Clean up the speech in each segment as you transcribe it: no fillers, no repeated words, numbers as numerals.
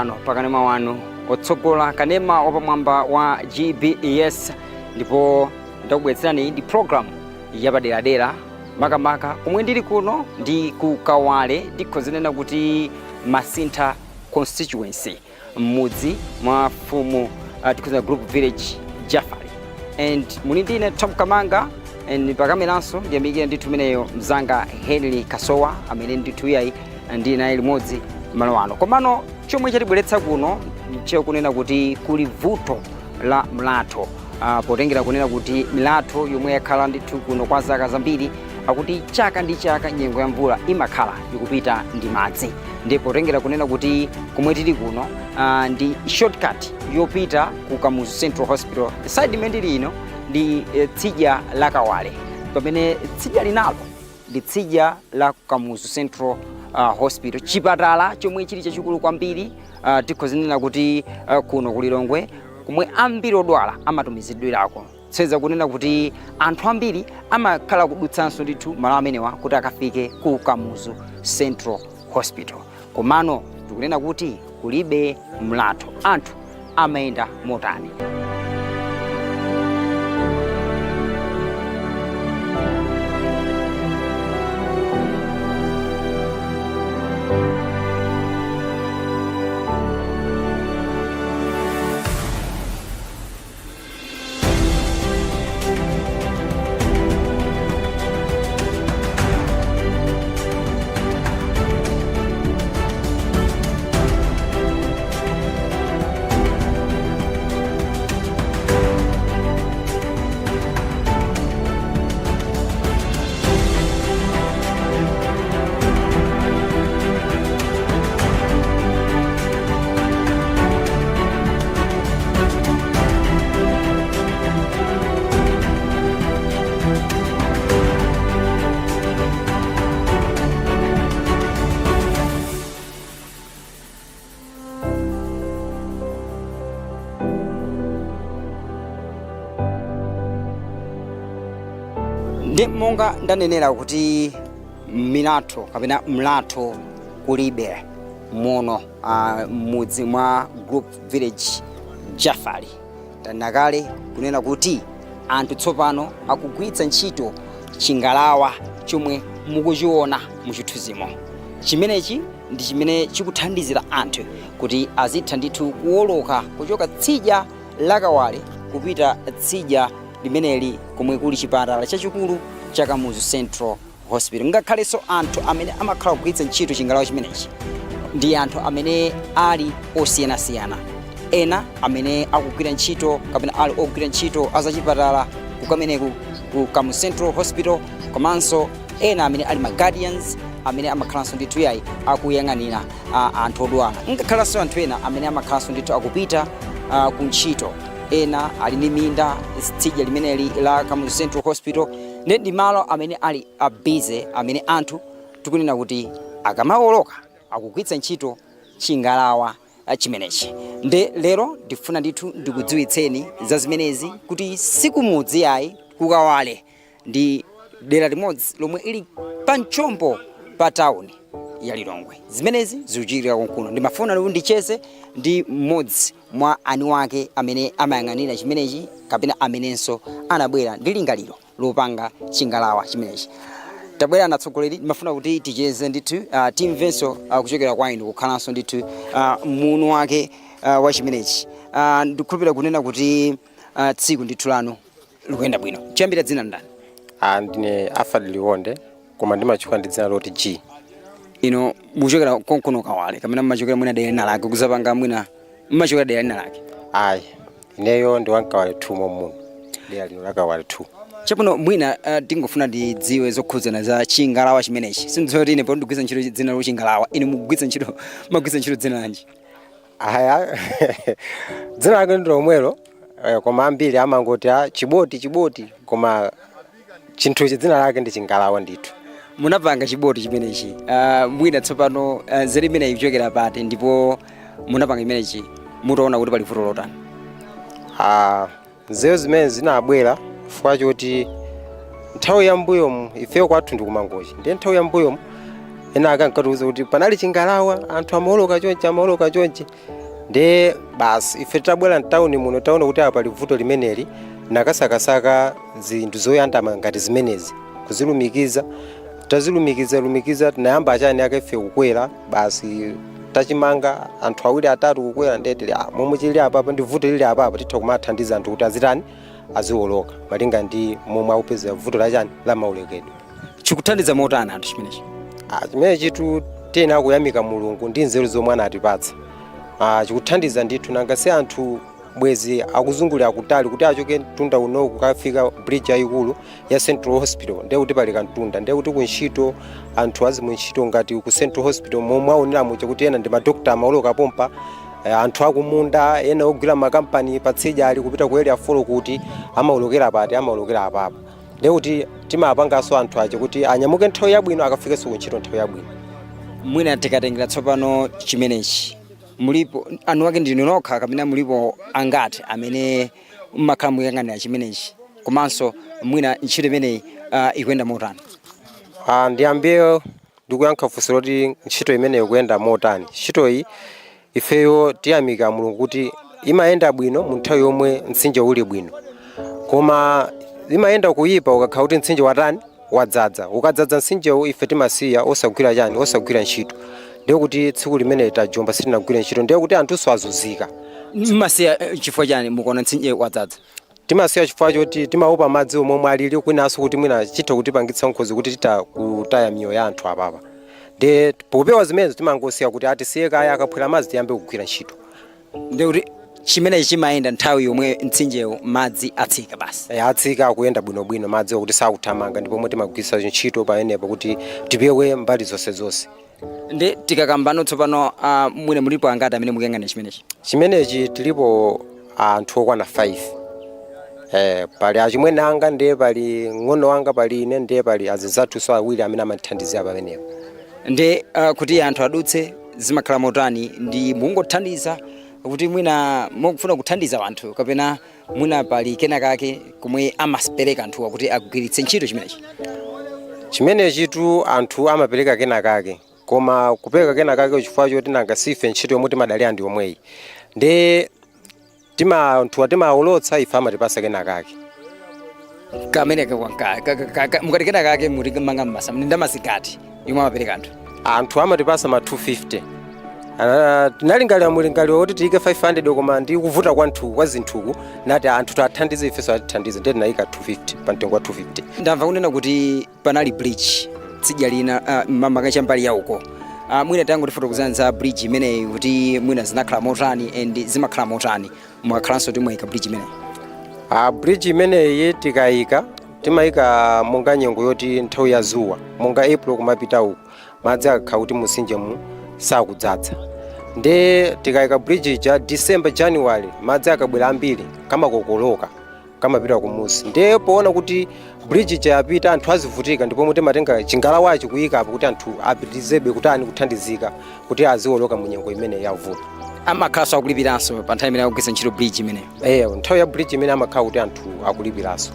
Pano pakanema wanu otsogola kanema wapamwamba wa GBS, ndipo ndakubweretserani ndi program yapaderadera. Makamaka komwe ndili kuno ndi ku Kawale, ndikhoza kunena kuti Masintha constituency, m'mudzi mwa mfumu tikhoza group village Jafari, and muli ndine Tom Kamanga, and pakameranso ndiyamikire ndithu meneyo mzanga Henry Kasowa amene ndithu iyayi ndili naye limodzi malo ano. Komano chomwe chatibweretsa kuno nchakunena kuti kuli vuto la mlatho, potengera kunena kuti milatho yomwe yakhala ndithu kuno kwa zaka zambiri, akuti chaka ndi chaka nyengo ya mvula imakhala ikupita ndi madzi. Ndipo potengera kunena kuti komwe tili kuno ndi shortcut yopita ku Kamuzu Central Hospital, side imene ndili ino ndi tsidya la Kawale, pamene tsidya linalo ndi tsidya la Kamuzu Central Hospital, chipatala chomwe chili chachikulu kwambiri, tikhoza kunena kuti kuno ku Lilongwe, komwe ambiri odwala amatumizidwirako. Tseza kunena kuti anthu ambiri amakhala kudutsanso ndithu malo amenewa kuti akafike ku Kamuzu Central Hospital. Komano tikunena kuti kulibe mlatho, anthu amayenda motani? Ndi monga ndanenera kuti milatho kapena mlatho kulibe muno m'mudzi mwa group village Jafari. Tanena kale kunena kuti anthu tsopano akugwiritsa ntchito chingalawa chomwe mukuchiona muchithunzimo. Chimenechi ndi chimene chikuthandizira anthu kuti azitha ndithu kuwoloka kuchoka tsidya la Kawale kupita tsidya limeneli komwe kuli chipatala chachikulu cha Kamuzu Central Hospital. Ngakhalenso anthu amene amakhala kugwiritsa ntchito chingalawa chimenechi ndi anthu amene ali osiyanasiyana, ena amene akugwira ntchito kapena ali ogwira ntchito azachipatala kukameneku ku Kamuzu Central Hospital, komanso ena amene ali ma guardians amene amakhalanso ndithu yayi akuyang'anira anthu odwala, ngakhalanso anthu ena amene amakhalanso ndithu akupita ku ntchito, ena ali ndi minda tsidya limeneli la Kamuzu Central Hospital. Ndi malo amene ali a busy, amene anthu tikunena kuti akamawoloka akugwiritsa ntchito chingalawa chimenechi. Nde lero ndifuna ndithu ndikudziwitseni za zimenezi kuti sikumudzi yayi, kukawale ndi dera limodzi lomwe ili pamchombo pa tawuni ya Lilongwe. Zimenezi zikuchitika konkuno. Ndimafuna kuti ndicheze ndi mmodzi mwa ani wake amene amayang'anira chimenechi kapena amenenso anabwera ndi lingaliro lopanga chingalawa chimenechi. Tabwera atsogoleri, ndimafuna kuti ticheze ndithu, timvenso kuchokera kwa inu kukhalanso ndithu mwini wake wa chimenechi. Ndikukhulupirira kunena kuti tsiku ndithu lanu likuyenda bwino. Chiyambira, dzina ndani? Ah, ndine Alfred Liwonde, koma ndimatchuka ndi dzina loti G. Ino muchokera konkuno Kawale kapena mumachokera mwina dera lina lake kuzapanga, mwina mumachokera dera lina lake? Ayi, ineyo ndi wa Kawale 2 momuno, dera lino la Kawale 2. Chabwino, mwina tingofuna tidziwe zokhudzana za chingalawa chimenechi. Sindidziwa kuti ine pano ndigwiritsa ntchito dzina lo chingalawa, inu mugwiritsa ntchito, magwiritsa ntchito dzina lanji? Aya, dzina lake ndi lomwelo, koma ambiri amangoti ah, chiboti, chiboti, koma chinthuchi dzina lake ndi chingalawa ndithu. Munapanga chiboti chimenechi, mwina tsopano nzeru imeneyi ikuchokera pati, ndipo munapanga chimenechi mutaona kuti pali vuto lotani? Ah, nzeru zimene zinabwera chifukwa choti nthawi ya mbuyomu ifeyo kwathu ndi kumangochi, ndiye nthawi ya mbuyomu Ena akankatiuza kuti panali chingalawa, anthu amaoloka chonchi, amaoloka chonchi. Ndiye basi ife titabwera mtawuni muno, taona kuti apa pali vuto limeneli, nakasakasaka zinthu zoyandama ngati zimenezi kuzilumikiza. Tazilumikiza lumikiza, tinayamba achani ake ife kukwera basi, tachimanga anthu awiri atatu kukwera. Ndiye tili momwe chili apapa ndi vuto lili apapa, titha kumathandiza anthu kuti azitani, aziwoloka malinga ndi momwe akupezera vuto lachani, la maolekedwe. Chikuthandiza motani anthu chimenechi? Chimene chitu tena kuyamika Mulungu ndi nzeru zomwe anatipatsa. Chikuthandiza ndithu. Nanga si anthu bwezi akuzungulira kutali kuti achoke mtunda uno kukafika bridge yayikulu ya Central Hospital? Ndiye kuti pali kantunda, ndiye kuti kuntchito anthu azimuntchito ngati ku Central Hospital momwe aonera muja kuti ena ndi madokta amaoloka pompa, anthu akumunda, ena ogwira makampani patsidya ali kupita ku Area 4 kuti amaolokera pati, amaolokera apapa. Ndiye kuti timapanganso anthu aja kuti anyamuke nthawi yabwino, akafikenso kuntchito nthawi yabwino. Mwina tikatengera tsopano chimenechi, mulipo anu ake ndinu nokha kapena mulipo angati amene mmakhala mukuyang'anira chimenechi? Komanso mwina ntchito imeneyi ikuyenda motani? Ndiyambe ndikuyankha funso loti ntchito imeneyi ikuyenda motani. Ntchito iyi ifeyo tiyamika Mulungu kuti imayenda bwino mu nthawi yomwe mtsinje uli bwino, koma imayenda kuyipa ukakhala kuti mtsinje watani, wadzadza. Ukadzadza mtsinjewo, ife timasiya osagwira chani, osagwira ntchito. Ndiye kuti tsiku limene tajomba sitinagwire ntchito, ndiye kuti anthunso azunzika. Mmasiya chifukwa chani mukuona mtsinje wadzadza? Timasiya chifukwa choti timaopa madzi omwe alili, kwinanso kuti mwina chitha kutipangitsa nkhozi kuti tita kutaya miyoyo ya anthu apapa. Ndiye popewa zimenezo timangosiya kuti atisiye kaya, akaphwera madzi tiyambe kugwira ntchito. Ndiye kuti chimenechi chimayenda nthawi yomwe mtsinjewo madzi atsika basi? Atsika, akuyenda bwinobwino madzi okuti sakuthamanga, ndipo pomwe timagwiritsa ntchito pamenepo kuti tipewe mbali zonse zonse. Ndi tikakambano tsopano, mwina mulipo angati amene mukuyang'anira chimenechi? Chimenechi tilipo anthu okwana 5. Pali achimwene anga, ndiye pali ng'ono wanga, pali ine, ndiye pali azinzathu awiri amene amatithandizira pamenepo. Ndi kuti anthu adutse zimakhala motani? Ndi mungothandiza kuti mwina mukufuna kuthandiza anthu, kapena mwina pali kena kake komwe amapereka anthuwa kuti agwiritse ntchito chimenechi? Chimenechitu anthu amapereka kena kake, koma kupereka kena kake chifukwa choti nanga sife ntchito yomwe timadalira ndi yomweyi, ndi tima anthuwa timawolotsa, ife amatipasa kena kake. Kamene mukati kena kake muti manga mmasa ndi ndamasigati yomwe amapereka anthu? Anthu amatipasa ma 250. Tinalingalira mulingaliro woti tiyike 500, koma ndi kuvuta kwanthu kwa zinthuku nati anthu tathandize, ifenso atithandize, ndiye tinayika 250, pa mtengo wa 250. Ndamva kunena kuti panali bridge tsidya lina, mamaka chambali yauko. Mwina tangotifotokozani za bridge imeneyi kuti mwina zinakhala motani and zimakhala motani mwakhalanso timwayika bridge imeneyi? Bridge imeneyi tikayika, timayika monga nyengo yoti nthawi ya zuwa, monga April kumapita uku, madzi akakhala kuti mutsinje mu sakudzadza. Ndi tikayika bridge ija December, January, madzi akabwera ambiri kamakokoloka, kamapita kumusi. Ndiye poona kuti bridge ija yapita, anthu azivutika, ndipo timatenga chingalawachi kuyikapo kuti anthu apitirizebe kutani, kuthandizika kuti aziwoloka mu nyengo imene yavuta. Amakhalanso akulipiranso pa nthawi imene akugwiritsa ntchito bridge imeneyo? Nthawi ya bridge imene amakhala kuti anthu akulipiranso.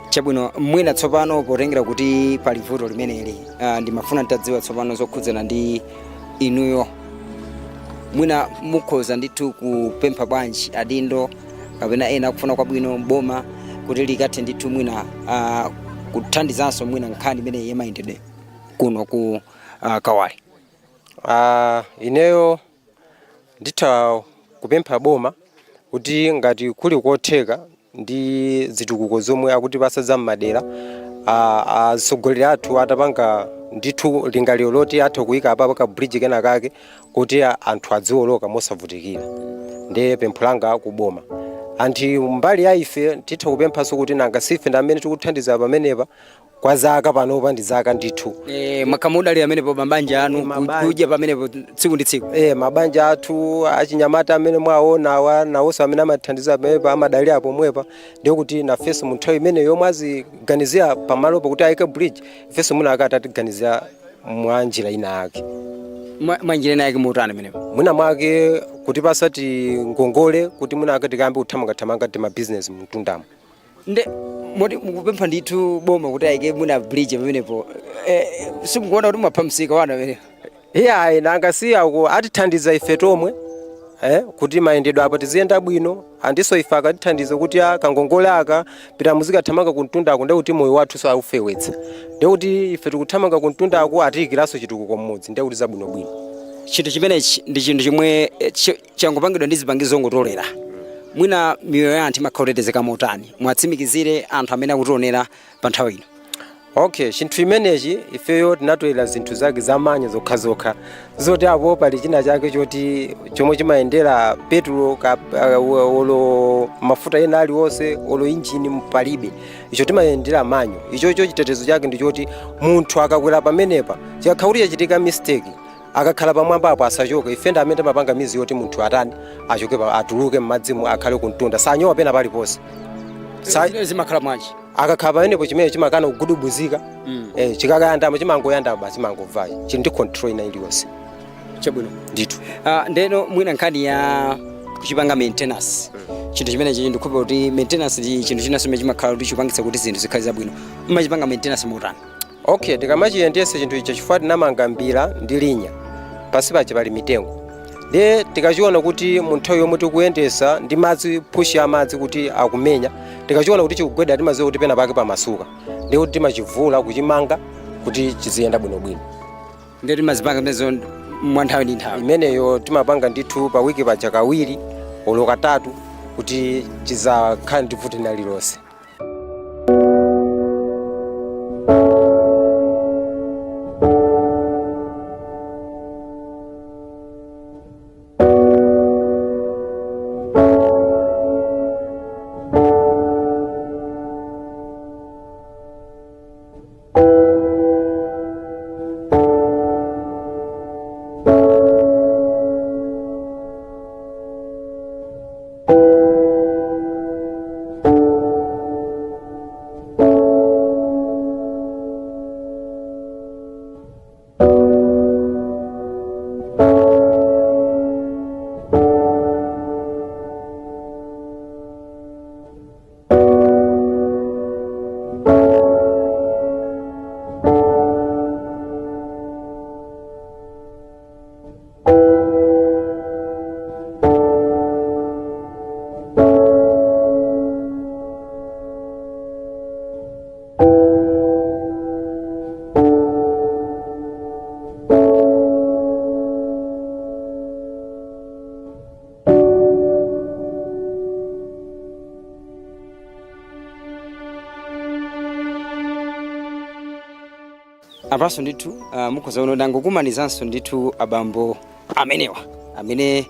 Chabwino. Mwina tsopano potengera kuti pali vuto limeneli, ndimafuna nditadziwa tsopano zokhudzana ndi inuyo. Mwina mukhoza ndithu kupempha bwanji adindo kapena ena akufuna kwabwino boma kuti likathe ndithu mwina kuthandizanso mwina nkhani imeneyi yamayendedwe kuno ku Kawale? Ineyo nditha kupempha boma kuti ngati kuli kotheka ndi zitukuko zomwe akutipasa za mmadera, atsogoleri athu atapanga ndithu lingaliro loti atha kuyika apapo ka bridge kena kake kuti anthu adziwoloka mosavutikira. Ndiye pempho langa kuboma. Anthu mbali ya ife titha kupemphanso kuti nanga sife ndi amene tikuthandiza pamenepa kwa zaka, panopa ndi zaka ndithu. Mwakhamudali amenepo mabanja anu? Mabanja. Kudya pamenepo tsiku ndi tsiku? Mabanja athu, achinyamata amene mwaona awa nawonso amene amathandiza pamenepa amadalira pomwepa. Ndiye kuti nafenso mu nthawi imene yomwe aziganizira pamalopo kuti ayike bridge, ifenso mwina akati atiganizira mwa njira ina yake. Mwa njira ina yake motani amenepo? Mwina mwake kutipasa ti ngongole kuti mwina ake tikambe kuthamangathamanga ti mabizinesi mtundamo. Nde Moti mukupempha ndithu boma kuti ayike mwina bridge pamenepo? Simukuona kuti mwapha msika wanu amenepo? Iyayi, nanga si ako atithandiza ife tomwe kuti mayendedwe apo tiziyenda bwino. Andiso ife akatithandiza kuti kangongole aka pita muzikathamanga kumtundako, ndekuti moyo wathu so aufewetsa, ndekuti ife tikuthamanga kumtundako, atiyikiranso chitukuko mmudzi, ndekuti zabwinobwino. Chinthu chimenechi ndi chinthu chomwe changopangidwa ndi zipangizo zongotolera. Mwina miyoyo ya anthu imakhala kutetezeka motani? Mwatsimikizire anthu amene akutionera pa nthawi ino. Okay, chinthu chimenechi ifeyo tinatolera zinthu zake zamanya zokhazokha, zoti apo pali china chake choti chomwe chimayendera petulo olo mafuta ena aliwonse olo injini palibe. Icho timayendera manual. Ichocho chitetezo chake ndi choti munthu akakwera pamenepa, chikakhala kuti chachitika mistake, akakhala pamwamba apo asachoke. Ife ndi amene timapanga mizi yoti munthu atani, achoke atuluke m'madzimo, akhale kumtunda, sanyowa pena paliponse. Zimene zimakhala mwanji? Akakhala pamenepo, chimene chimakana kugudubuzika. Chikakayandama chimangoyandama basi, chimangobvayo, chili ndi control ina iliyonse. Chabwino. Ndithu. Ndeno mwina nkhani ya kuchipanga maintenance chinthu chimenechi, ndikhupa kuti maintenance ndi chinthu chinanso chimene chimakhala kuti chipangitsa kuti zinthu zikhale zabwino. Mmachipanga maintenance motani? Okay, tikamachiyendesa chinthu icho, chifukwa tinamanga mbira ndi linya, pasi paja pali mitengo, ndiye tikachiona kuti mu nthawi yomwe tikuyendesa ndi madzi, push ya madzi kuti akumenya, tikachiona kuti chikugweda, timadziwa kuti pena pake pamasuka, ndiye kuti timachivula kuchimanga kuti chiziyenda bwinobwino. Ndiye timazipanga zimenezo mwa nthawi ndi nthawi? Imeneyo timapanga ndithu pa wiki paja kawiri olo katatu, kuti chizakhale ndi vuto lina lililonse. Apanso ndithu mukhoza kuona ndangokumanizanso ndithu abambo amenewa amene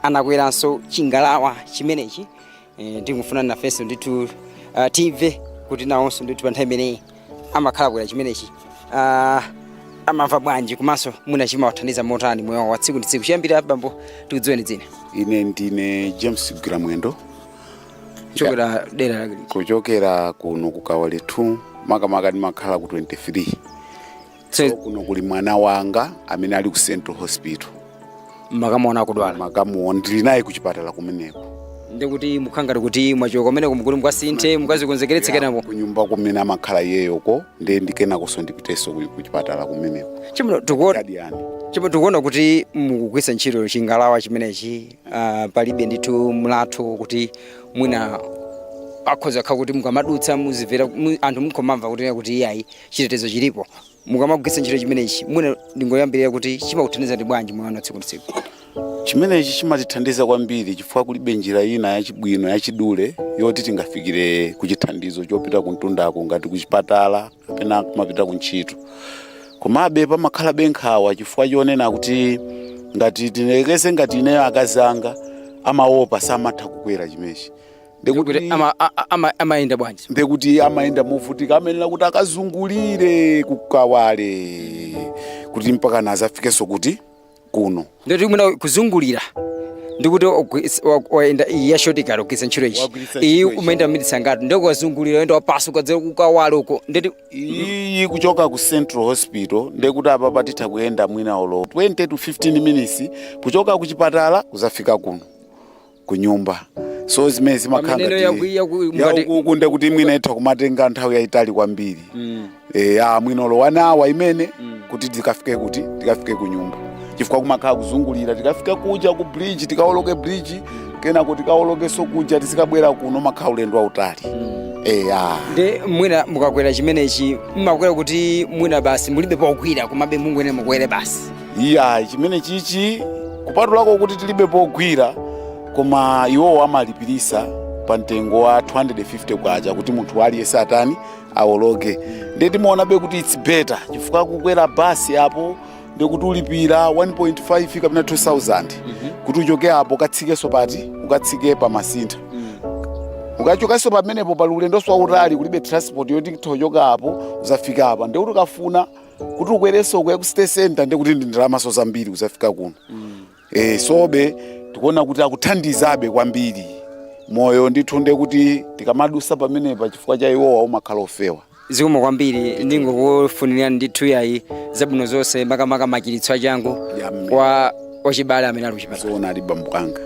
anakweranso chingalawa chimenechi. Ndikufuna nafenso ndithu timve kuti nawonso ndithu pa nthawi imeneyi amakhala kwera chimenechi amamva bwanji, komanso mwina chimawathandiza motani moyo wa tsiku ndi tsiku. Chiyambira, abambo, tikudziweni dzina. Ine ndine James Gwiramwendo. Kuchokera dera lake liti? Kuchokera kuno ku Kawale 2, makamaka ndimakhala ku 23. So kuno kuli mwana wanga amene ali ku Central Hospital. Makamuona akudwala? Makamuona, ndili naye ku chipatala kumeneko. Ndikuti mukhangati kuti mwachoka kumeneko, mukuti mukasinthe, mukazikonzekeretse, kenako Kunyumba kumene amakhala iyeyoko, ndiye ndikenakonso ndipitenso ku chipatala kumeneko. Chimno tikuona Guardian. Chimwe tikuona kuti mukugwiritsa ntchito chingalawa chimenechi, palibe ndithu mlatho kuti mwina akhoza kukhala kuti mukamadutsa muzimvera anthu mukhomamva kuti iyayi, chitetezo chilipo. Mukamagwiritsa ntchito chimenechi, mwina ndingoyambirira kuti chimakuthandizani bwanji moyo wanu wa tsiku ndi tsiku? Chimenechi chimatithandiza kwambiri chifukwa kulibe njira ina yachibwino yachidule yoti tingafikire kuchithandizo chopita kumtundako, ngati kuchipatala kapena kumapita kuntchito. Komabe pamakhala nkhawa chifukwa chonena kuti ngati tinelekeze ngati ineyo, akazi anga amaopa, samatha kukwera chimenechi. Ndikuti amayenda bwanji? Ndekuti amayenda movutika, amayenera kuti akazungulire kukawale kuti mpaka azafikenso kuti kuno. Ndikuti mwina kuzungulira ndikuti wayenda iyi ya shortcut, kugwiritsa ntchito ichi. Wagwiritsa Iyi ntchito ichi. Umayenda minitsi angati ndiko wazungulira, wayenda wapasi, ukadzera kukawale uko, ndeti Iyi kuchoka ku Central Hospital, ndekuti apa titha kuyenda mwina olo 20 to 15 minutes kuchoka ku chipatala kuzafika kuno ku nyumba. So zimene zimakhala Pamene ngati yakuku ndekuti mwina itha kumatenga nthawi yayitali kwambiri. Mwina olo 1 hour imene kuti tikafike, kuti tikafike ku nyumba, chifukwa kumakhala kuzungulira. Tikafika kuja ku bridge, tikawoloke bridge, kenako tikawolokenso kuja, tizikabwera kuno, makhala ulendo wautali. Eya. Ndi mwina mukakwera chimenechi, mmakwera kuti mwina basi mulibe pogwira, komabe mungwene mukwere basi? Iya, chimene chichi kupatulako kuti tilibe pogwira, koma iwowo amalipirisa pa mtengo wa 250 kwacha kuti munthu aliyense atani, awoloke. Ndiye timaonabe kuti it's better, chifukwa kukwera basi apo ndikuti ulipira 1.5 kapena 2000 kuti uchoke apo ukatsikenso pati, ukatsike pa Masintha. Ukachokanso pamenepo pali ulendonso wautali, kulibe transport yoti thochoka apo uzafika apa. Ndikuti ukafuna kuti ukwerenso kuya ku city center, ndikuti ndi ndalamaso zambiri kuzafika kuno. Sobe tikuona kuti akuthandizabe kwambiri moyo ndithu, ndekuti tikamadusa pamenepa chifukwa cha iwowa umakhala ofewa. Zikomo kwambiri, ndingokufunirani ndithu yayi zabwino zonse, makamaka machiritso achangu kwa wachibale amene ali kuchipatala. Zoona ali bambo anga.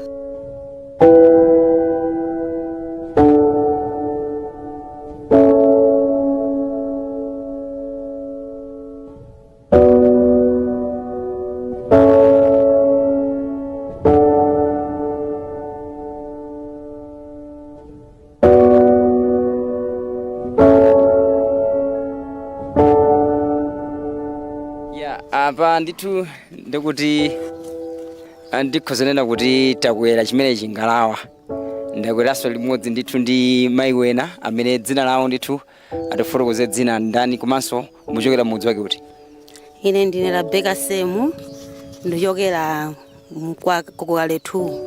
Ya, apa ndithu ndikuti ndikhoza nena kuti takwera chimene chingalawa. Ndakweranso limodzi ndithu ndi mayi wena amene dzina lawo ndithu atifotokoze dzina ndani, komanso muchokera mudzi wake kuti? Ine ndine Rabeka Semu, ndichokera kwa Kokaletu,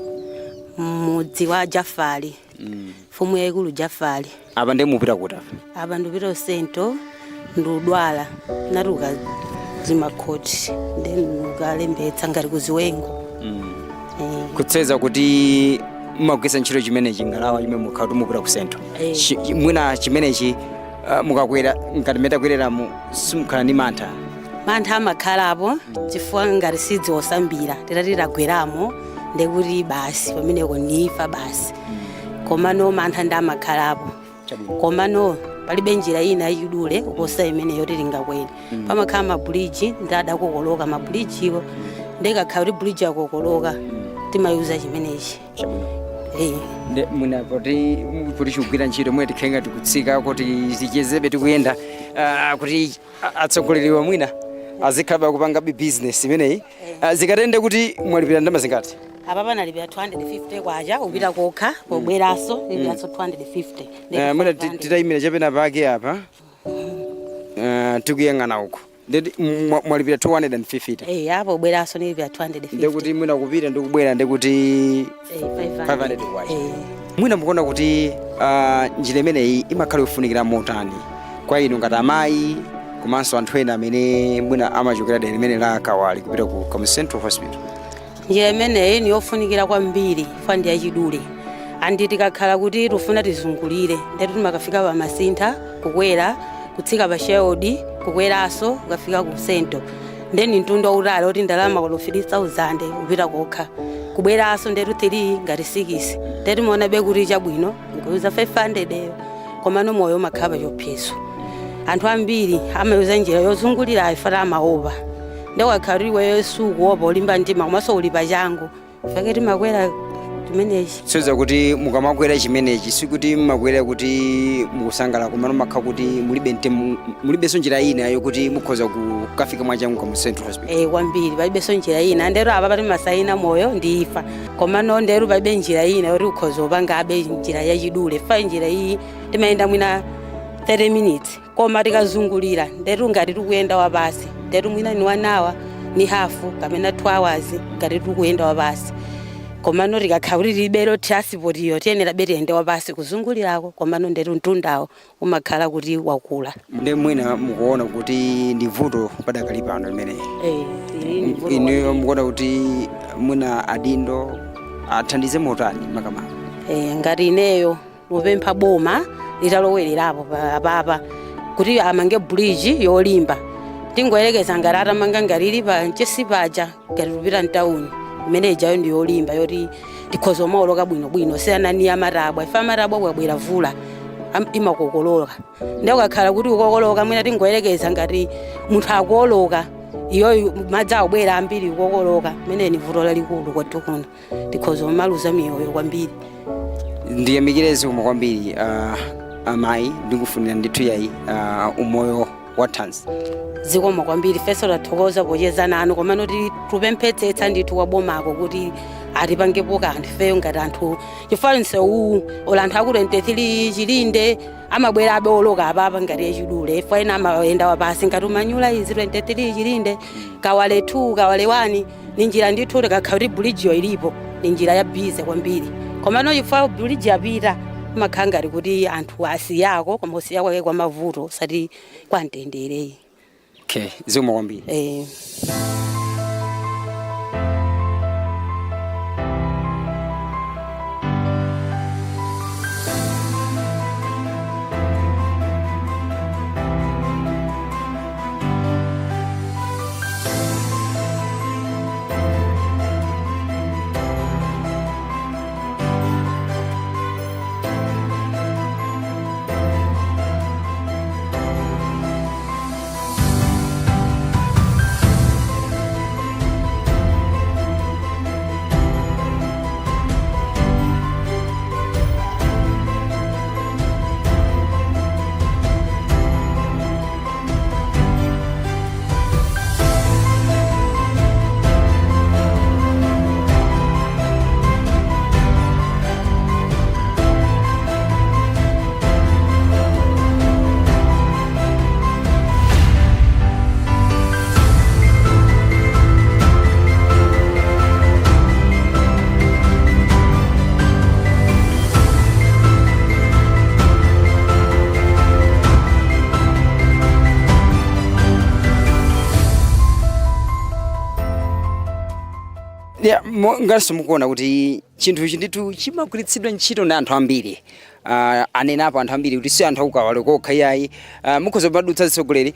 mudzi wa Jafari, mfumu yayikulu Jafari. Apa ndi mupita kuti apa? Apa ndipita Central, ndudwala natuka zimakhoti, ndi ukalembetsa ngati kuziwengo. Kutseza kuti mumagwiritsa ntchito chimenechi ngalawa chimene mukhala kuti mupita ku Central? Eh. Mwina chimenechi mukakwera ngati mmene takwereramu, simukhala ndi mantha? Mantha amakhalapo, chifukwa ngati sidziwosambira, titati tagweramo ndekuti basi pameneko nifa basi. Komano mantha ndi amakhalapo. Komano palibe njira ina yachidule kuposa imeneyo tilingakwere. Pamakhala mabuliji, ndi adakokoloka mabulijiwo, ndikakhala kuti buliji akokoloka, timayuza chimenechi. Eh. Nde mwina poti chikugwira ntchito, mwina tikhale ngati tikutsika kuti tichezebe tikuyenda, kuti atsogoleriwa mwina azikhala kupanga business imeneyi. Zikatende kuti mwalipira ndalama zingati? Apa panalipira 250 kwacha upita kokha, pobweranso lipiranso 250. Mwina titayimira chapena pake apa, tikuyang'ana uku, ndeti mwalipira 250? Eh, apo pobweranso nilipira 250. Ndekuti mwina kupita ndikubwera ndekuti Eh, 500. 500 kwacha. Eh. Mwina mukuona kuti njira imeneyi imakhala yofunikira motani kwa inu ngati amayi, komanso anthu ena amene mwina amachokera dera limene la Kawali kupita ku Kamuzu Central Hospital? Njira imeneyi ni yofunikira kwambiri, fa ndi yachidule. Andi tikakhala kuti tifuna tizungulire, ndetu timakafika pa Masintha, kukwera, kutsika pa Sherwood, kukweranso kukafika ku Central, ndeni mtundu wautali oti ndalama kolo 3000 upita kokha, kubweranso ndetu 3 ngati 6. Ndetu timaonabe kuti chabwino nkuyuza 500 eyo, komano moyo umakhala pa chiopsezo. Anthu ambiri amayuza njira yozungulirayo fata amaopa. Ndewakhala kuti iweyo sukuopa, ulimba mtima, komanso uli pachangu, fake timakwera chimenechi. Soza kuti mukamakwera chimenechi, sikuti mmakwera kuti mukusangala, komano makhala kuti mulibe mtemu, mulibenso njira ina yokuti mukhoza kukafika mwachangu Kamuzu Central Hospital? Eh, kwambiri, palibenso njira ina. Ndero apa pati masayina moyo ndi ifa, komano ndero palibe njira ina yoti ukhoza upangabe njira yachidule. Fa njira iyi timayenda mwina 30 minutes, koma tikazungulira ndetu ngati tikuyenda wapasi, ndetu mwina ni 1 hour ni hafu kapena 2 hours ngati tikuyenda wapasi. Komano tikakhala kuti tilibero transport iyo, tiyenera be tiyende wapasi kuzungulirako, komano ndetu mtundawo umakhala kuti wakula. Ndi mwina mukuona kuti ndi vuto padakali pano limeneyi? Eh, ili ndi vuto Inuyo kwambiri. mukuona kuti mwina adindo athandize motani makamaka? Eh, ngati ineyo mupempha boma litalowererapo apapa kuti amange bridge yolimba. Tingoyerekeza ngati atamanga ngati ili pa Mchesi paja, ngati tupita mtawuni, Imene ijayo ndi yolimba yoti tikhoza kumaoloka bwinobwino, siyana ni amatabwa. Ife amatabwa kwabwera vula imakokoloka, ndiye ukakhala kuti ukokoloka, mwina tingoyerekeza ngati munthu akuoloka iyoyo, madzi akubwera ambiri, ukokoloka. Imene ni vuto lalikulu kwathu kuno, tikhoza kumaluza miyoyo kwambiri. Ndiyamikire, zikomo kwambiri, amayi. Ndikufunira ndithu yayi umoyo wa thanzi. Zikomo kwambiri, feso tathokoza pocheza nanu. Komano tupemphetsetsa ndithu kwa bomako kuti atipangepo kanthu ifeyo ngati anthu, chifukwa msewuwu ola anthu aku 23 Chilinde amabwera abe oloka apapa ngati yachidule. Ifo ena amayenda wapasi ngati umanyula izi 23 Chilinde, Kawale 2, Kawale 1, ni njira ndithu tikakhala kuti bridge ilipo, ni njira ya busy kwambiri. Komano chifukwa bridge yapita, imakhala ngati kuti anthu asiyako, koma kusiya kwake kwa mavuto, osati kwa mtendere. Okay, zikomo kwambiri. Eh. Yeah, ngatinso mukuona kuti chinthu ichi ndithu chimagwiritsidwa ntchito ndi anthu ambiri. Anenapo anthu ambiri kuti si anthu akukawale kokha iyayi. Mukhoza kumadutsa zitsogoleri,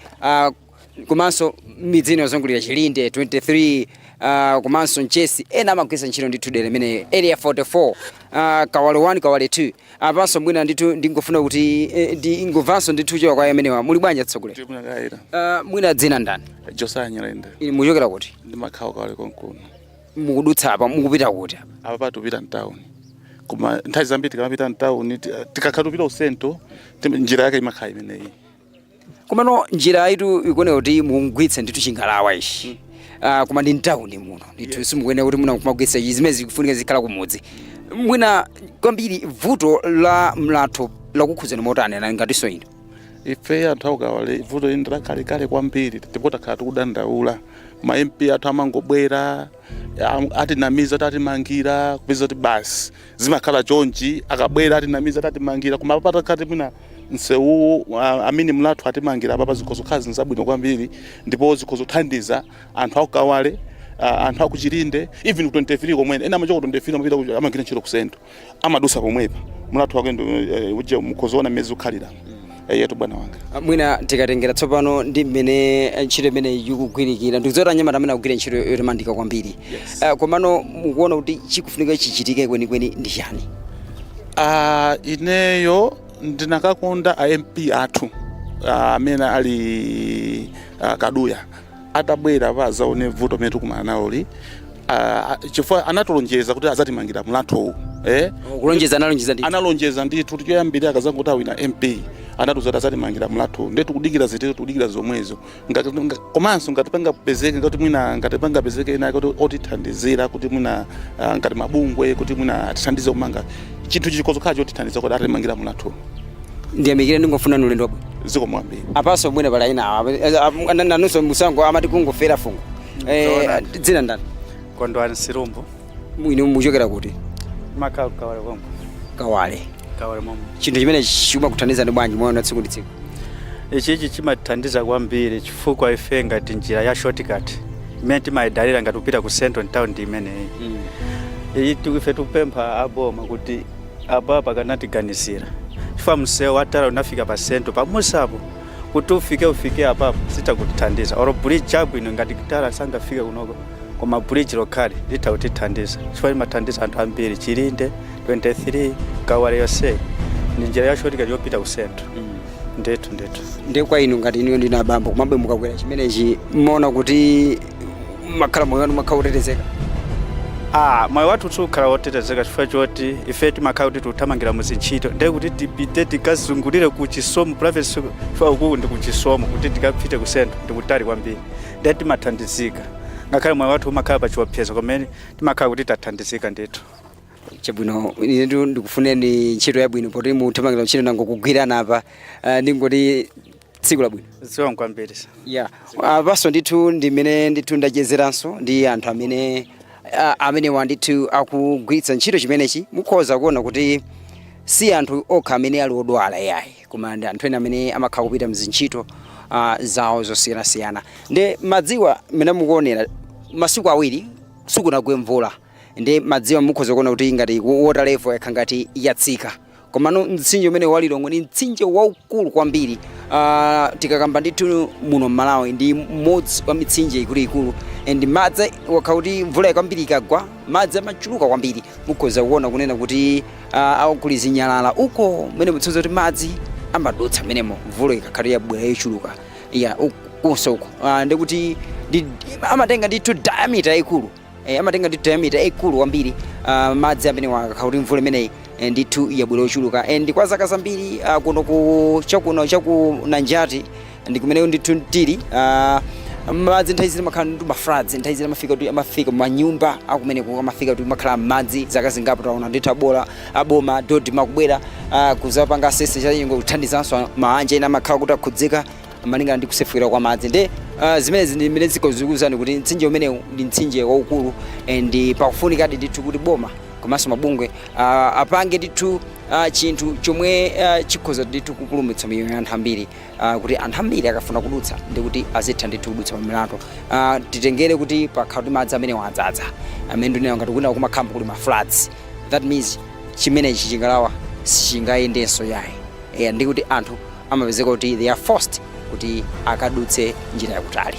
komanso midzi ino yozungulira Chilinde 23, komanso Mchesi, ena amagwiritsa ntchito ndithu dera imene Area 44, Kawale 1, Kawale 2. Apanso mwina ndithu ndingofuna kuti ndingomvanso ndithu choka kwa amenewa. Muli bwanji, atsogoleri? Ndimnakaira. Mwina dzina ndani? Josaya Nyirenda. Inu muchokera kuti? Ndimakhala Kawale konkuno. Mukudutsa apa, mukupita kuti apa? Apa patupita mtawuni, koma nthawi zambiri tikamapita mtawuni, tikakhala tupita usento, njira yake imakhala imeneyi. Komano njira itu ikuoneka kuti mukugwiritsa ndithu chingalawa ichi, koma ndi mtawuni muno ndithu simukuyenera kuti muna kumagwiritsa ichi. Zimene zikufunika zikhala kumudzi. Mwina kwambiri vuto la mlatho lakukhudzani motani na ngatinso ino? Ife anthu akukawale, vuto ili ndilakhalekale kwambiri, ndipo takhala tikudandaula. Ma MP athu amangobwera, atinamiza kuti atimangira, kupeza kuti basi zimakhala chonchi. Akabwera atinamiza kuti atimangira, koma apa patakhala mwina msewuwu, amene mlatho atimangira apa, zikhozo khala zinthu zabwino kwambiri, ndipo zikhozo kuthandiza anthu akukawale, anthu akuchilinde, even ku 23 komwene. Ena amachoka ku 23 amapita amagwira ntchito ku sento, amadusa pomwepa. Mlatho wake ndi uje, mukhozoona mmene zikukhalira. Yetu bwana wanga. Mwina tikatengera tsopano ndi mmene ntchito imene ikugwirikira, ndikudziwa kuti anyamata amene akugwira ntchito yotamandika kwambiri. Komano mukuona kuti chikufunika chichitike kwenikweni ndi chani? Ineyo ndinakakonda a MP athu, amene ali Kaduya, atabwera pa azaone vuto limene tikumana naloli, chifukwa anatulonjeza kuti azatimangira mlathowu, eh? Kulonjeza analonjeza ndithu. Analonjeza ndithu. Tichoyambirira akazangoti awina MP, anatiuza kuti azatimangira mlathowu. Ndiye tikudikira zitero, tikudikira zomwezo. Komanso ngati pangapezeke, ngati mwina ngati pangapezeke ena kuti otithandizira, kuti mwina ngati mabungwe, kuti mwina atithandize kumanga chinthu chikozokhala chotithandiza kuti atimangira mlathowu. Ndiyamikire, ndingofuna ulendo wabwino. Zikomo kwambiri. Apanso mwina pali aina nanunso musango amati kungofera fungo. Zoona. Dzina ndani? Kondwani Sirumbu. Mwini muchokera kuti? Makhala Kawale komwe. Kawale? Kawale momwe. Chinthu chimene chimakuthandizani bwanji moyo tsiku ndi tsiku? Ichichi chimatithandiza kwambiri chifukwa ife ngati njira ya shortcut imene timayidalira ngati kupita ku central town ndi imeneyi. Iyi ife tikupempha aboma kuti apapa kanatiganizira, chifukwa msewu watala unafika pa central pamusapo, kuti ufike apapo sitakutithandiza, olo bridge chabwino ngati tala sangafike kunoko. Koma bridge lokhali litha kutithandiza chifukwa limathandiza anthu ambiri, Chilinde 23, Kawale yonse ndi njira ya shortcut yopita ku central. Ndithu, ndithu. Ndiye kwa inu, ngati inuyo ndinu abambo, komabe mukakwera chimenechi, mmaona kuti makhala moyo wanu makhala otetezeka? Ah, moyo wathu sukhala wotetezeka chifukwa choti ife timakhala kuti tikuthamangira muzintchito, ndiye kuti tipite tikazungulire ku Chisomo private school, chifukwa ukuku ndi ku Chisomo, kuti tikapite ku central ndikutali kwambiri. Ndiye timathandizika ngakhale moyo wathu umakhala pa chiopsezo, kumene timakhala kuti tathandizika ndithu. Chabwino, inetu ndikufuneni ntchito yabwino poti muthamangira ntchito, nango kugwirana apa. Ndingoti tsiku labwino. Zikomo kwambiri. Yeah, apanso ndithu ndimene ndithu ndachezeranso ndi anthu amene amenewa ndithu akugwiritsa ntchito chimenechi. Mukhoza kuona kuti si anthu okha amene ali odwala yayi, koma ndi anthu ena amene amakhala kupita mzintchito zawo zosiyanasiyana. Ndi madziwa mmene mukuonera, masiku 2 sikunagwe mvula, ndi madziwa mukhoza kuona kuti ngati water level yakha ngati yatsika. Komano mtsinje umene wa Lilongwe ni mtsinje waukulu kwambiri. Tikakamba ndithu muno mMalawi, ndi mmodzi wa mitsinje ikuluikulu, and madzi wakha kuti mvula kwambiri ikagwa, madzi amachuluka kwambiri. Mukhoza kuona kunena kuti kuli zinyalala uko mmene mutsoza kuti madzi amadutsa mmenemo mvula ikakhala yabwera yochuluka ya kunso uko. Ndikuti amatenga ndithu diameter yayikulu, amatenga ndithu diameter yayikulu kwambiri madzi amene wakakhala kuti mvula imeneyi ndithu yabwera yochuluka. And kwa zaka zambiri kuno ku chakuno chaku Nanjati ndi kumene ndithu tili, madzi nthawi zina amakhala ndi ma floods, nthawi zina amafika kuti amafika manyumba akumeneko, amafika kuti makhala madzi. Zaka zingapo taona ndithu abola aboma DoDMA kubwera kuzapanga assess chanyengo, kuthandizanso maanja ena amakhala kuti akhudzika malingana ndi kusefukira kwa madzi. Ndi zimenezi ndi zimene zikuwuzani kuti mtsinje umenewu ndi mtsinje waukulu, and pakufunikadi ndithu kuti boma komanso mabungwe apange ndithu chinthu chomwe chikhoza ndithu kupulumutsa miyoyo ya anthu ambiri, kuti anthu ambiri akafuna kudutsa ndi kuti azitha ndithu kudutsa pamilatho. Titengere kuti pakhala kuti madzi amene wadzaza amene ndinena ngati kwina kumakhala kuli ma floods, that means chimenechi chingalawa sichingayendenso yayi. Ndi kuti anthu amapezeka kuti they are forced kuti akadutse njira yakutali.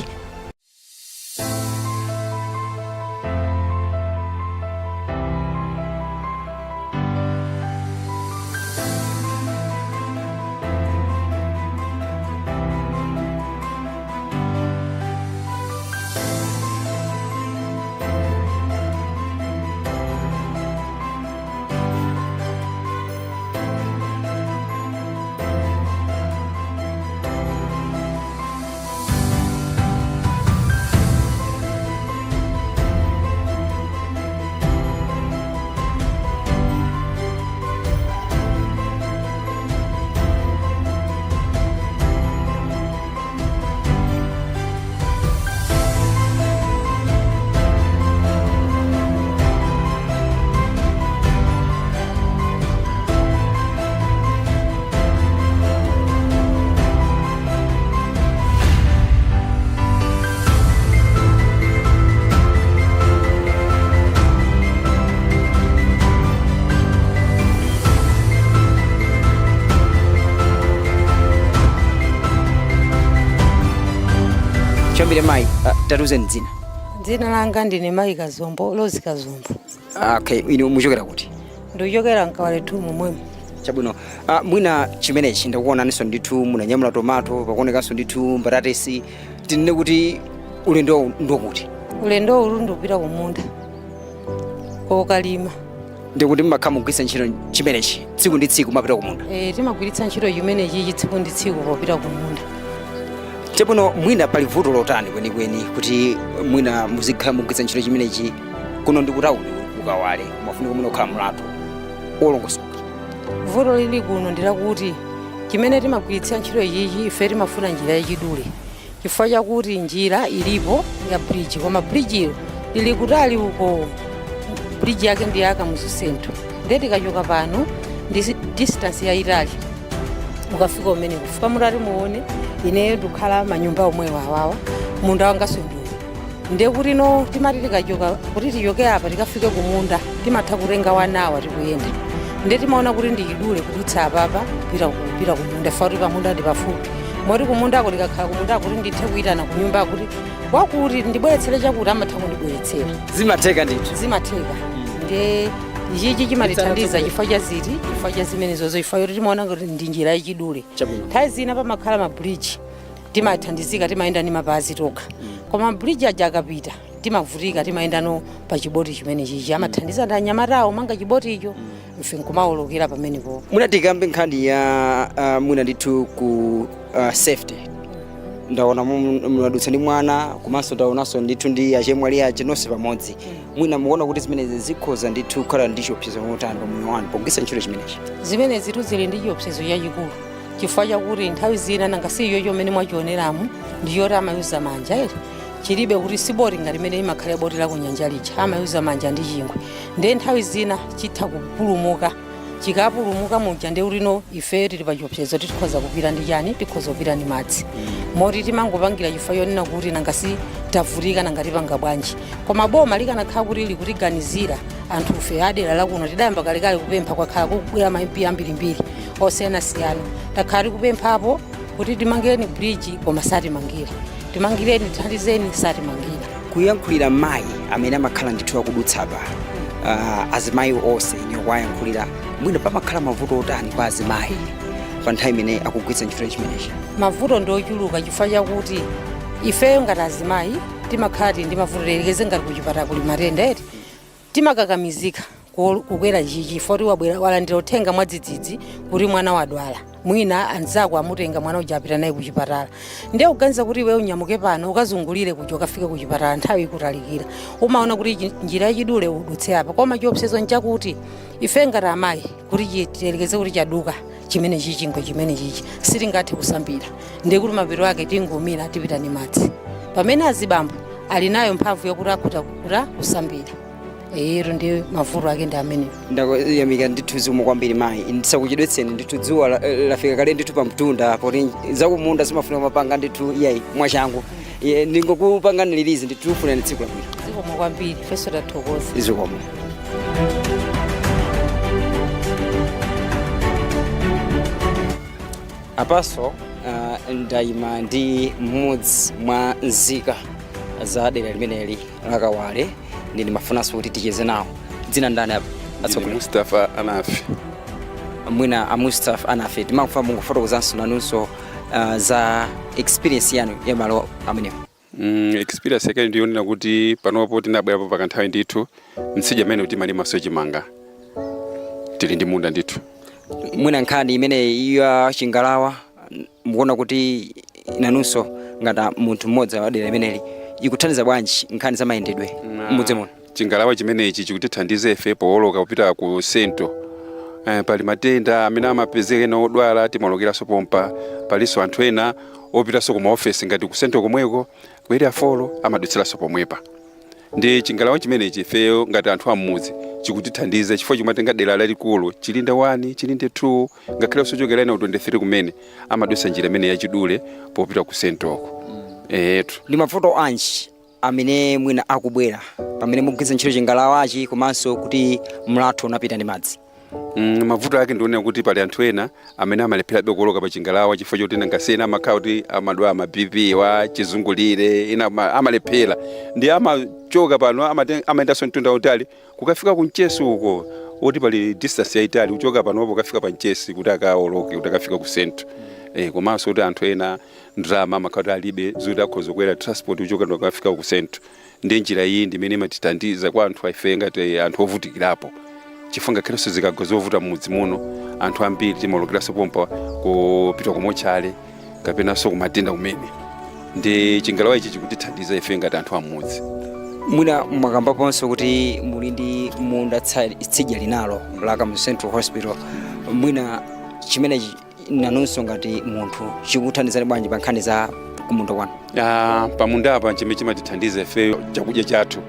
Choyambirira mayi, tatiuzeni dzina. Dzina langa ndine mayi Kazombo, Lozi Kazombo. Okay, inu muchokera kuti? Ndikuchokera mKawale 2 momwemo. Chabwino. Mwina chimenechi ndakuonaninso ndithu munanyamula tomato, pakuonekanso ndithu mbatatesi. Tinene kuti ulendo ndokuti? Ulendo ulu ndikupita kumunda kokalima. Ndikuti mmakhala mugwiritsa ntchito chimenechi tsiku ndi tsiku mapita kumunda? E, timagwiritsa ntchito chimenechi tsiku ndi tsiku popita kumunda. Chabwino, mwina pali vuto lotani kwenikweni kuti mwina muzikhala mugwiritsa ntchito chimenechi? Kuno ndi kutawuni kuKawale, kumafunika mwina kukhala mlatho wolongosoka. Vuto lili kuno ndilakuti chimene timagwiritsira ntchito ichichi, ife timafuna njira yachidule, chifukwa chakuti njira ilipo ya bridge, koma bridge ilo lili kutali uko. Bridge yake ndi ya Kamuzu Central, ndiye tikachoka pano ndi distance yayitali ukafika umene kufika. Mutati muone, ineyo ndikukhala manyumba omwewa awawa, munda wangaso ndiwo. Ndiye kuti no timati tikachoka, kuti tichoke apa tikafike kumunda, timatha kutenga wanawa tikuyenda. Ndiye timaona kuti ndichidule kudutsa apapa kupita kumunda, fa kuti pamunda ndi pafupi, moti kumundako tikakhala kumundako kuti ndithe kuyitana kunyumba kuti Wakuti ndibweretsere chakuti, amatha kundibweretsera. Zimatheka ndithu. Zimatheka. Nde ichichi chimatithandiza chifukwa cha ziti? Chifukwa cha zimenezozo, chifukwa choti timaona kuti ndi njira yachidule. Nthawi zina pamakhala mabridge, timathandizika, timayenda ndi mapazi tokha, koma mabridge aja akapita timavutika, timayenda no pa chiboti chimene chichi. Amathandiza ndi anyamatawo manga chiboticho, ife nkumawolokera pamenepo. Mwina tikambe nkhani ya mwina ndithu ku safety. Ndaona mwadutsa ndi mwana, komanso ndaonanso ndithu ndi achemwali aja nonse pamodzi. Mwina mukuona kuti zimenezi zikhoza ndithu kukhala ndi chiopsezo motani pa moyo wanu pogwiritsa ntchito chimenechi? Zimene zitu zili ndi chiopsezo chachikulu, chifukwa chakuti nthawi zina, nanga si iyo chomene mwachioneramu ndiyoti amayuza manja ere, chilibe kuti siboti ngati imene imakhala boti la kunyanja lija, amayuza manja ndi chingwe. Ndiye nthawi zina chitha kupulumuka. Chikapulumuka muja, ndi ulino ife tili pa chiopsezo, tikhoza kupita ndi chani? Tikhoza kupita ndi madzi. Moti timangopangira chifukwa chonena kuti nanga si tavutika, nanga tipanga bwanji? Koma boma likanakhala kuti likutiganizira anthufe adera lakuno, tidayamba kalekale kupempha, kwakhala kukubwera ma MP ambirimbiri osiyanasiyana, takhala tikupemphapo kuti timangireni bridge, koma satimangira. Timangireni, tithandizeni, satimangira. Kuyankhulira mayi amene amakhala ndithu akudutsapa, azimayi onse ine kuwayankhulira, mwina pamakhala mavuto otani kwa azimayi pa nthawi imene akugwiritsa ntchito chimenechi? Mavuto ndi ochuluka, chifukwa chakuti ifeyo ngati azimayi timakhala tili ndi mavuto. Tiyerekeze ngati kuchipatala kuli matenda eti, timakakamizika kukwera chichi foti wabwera walandira uthenga mwadzidzidzi kuti mwana wadwala, mwina anzako amutenga mwana uja apita naye kuchipatala. Ndiye kuganiza kuti iwe unyamuke pano ukazungulire kuja ukafike kuchipatala, nthawi ikutalikira, umaona kuti njira yachidule udutse apa. Koma chiopsezo nchakuti ife ngati amayi, kuti tiyerekeze kuti chaduka chimene chichi, chingwe chimene chichi, sitingathe kusambira. Ndiye kuti mapeto ake tingomira, tipita ndi madzi, pamene azibambo ali nayo mphamvu yakuti akhuta kuta kusambira. Ero ndi mavuto ake ndi amenewo. Ndakuyamika ndithu, zikomo kwambiri mayi. Ndisakuchedwetseni ndithu, dzuwa lafika kale ndithu pamtunda, poti zakumunda zimafuna mapanga ndithu iyayi mwachangu. Iye, ndingokupangani release ndithu, kufunirani tsiku labwino. Zikomo kwambiri, ifenso tathokoza. Zikomo. Apaso ndayima ndi mmodzi mwa nzika za dera limeneli la Kawale, ndi ndimafunanso kuti ticheze nawo. Dzina ndani apa, atsogoleri? Mustafa Anafi. Mwina a Mustafa Anafi, timafuna mungofotokozanso nanunso za experience yanu ya malo amenewo. Experience yake ndiyonena kuti panopo tinabwerapo pakanthawi ndithu, mtsinje amene timalimanso chimanga, tili ndi munda ndithu. Mwina nkhani imene ya chingalawa, mukuona kuti nanunso ngati munthu mmodzi wa dera limeneli ikuthandiza bwanji nkhani za mayendedwe m'mudzi muno? Chingalawa chimenechi chikutithandiza ife powoloka kupita ku central. Pali matenda amene amapezeka ena odwala, timawolokeranso pompa. Palinso anthu ena opitanso ku maofesi ngati ku central komweko, ku Area 4, amadutsiranso pomwepa. Ndi chingalawa chimenechi ifeyo ngati anthu am'mudzi chikutithandiza, chifukwa chimatenga dera lalikulu, Chilinde 1, Chilinde 2, ngakhalenso chokera ena ku 23 kumene amadutsa njira imene yachidule popita ku centralko etu. Ndi mavuto anji amene mwina akubwera pamene mugwiritsa ntchito chingalawachi, komanso kuti mlatho unapita ndi madzi? Mavuto ake ndionera kuti pali anthu ena amene amalepherabe kuwoloka pa chingalawa, chifukwa choti nangasi ena amakhala kuti amadwala ma BP wa chizungulire, ena amalephera ndi amachoka pano, amayendanso mtunda utali kukafika ku Mchesi uko, woti pali distance yayitali kuchoka panopo kukafika pa Mchesi kuti akawoloke kuti akafika ku central. Komanso kuti anthu ena ndalama amakhala kuti alibe zoti akhoza kukwera transport kuchoka kukafika ku central. Ndi njira iyi ndi imene imatithandiza kwa anthu ife ngati anthu ovutikirapo, chifukwa ngakhalenso zikagwa zovuta m'mudzi muno, anthu ambiri timawolokeranso pompa kupita kumotchale kapenanso kumatenda kumene. Ndi chingalawa ichi chikutithandiza ife ngati anthu am'mudzi. Mwina mwakambaponso kuti muli ndi munda tsidya linalo la Kamuzu Central Hospital. Mwina chimenechi nanunso ngati munthu chikuthandizani bwanji pa nkhani za kumunda kwanu? Ah, pamunda apa chimene chimatithandiza ifeyo, chakudya chathu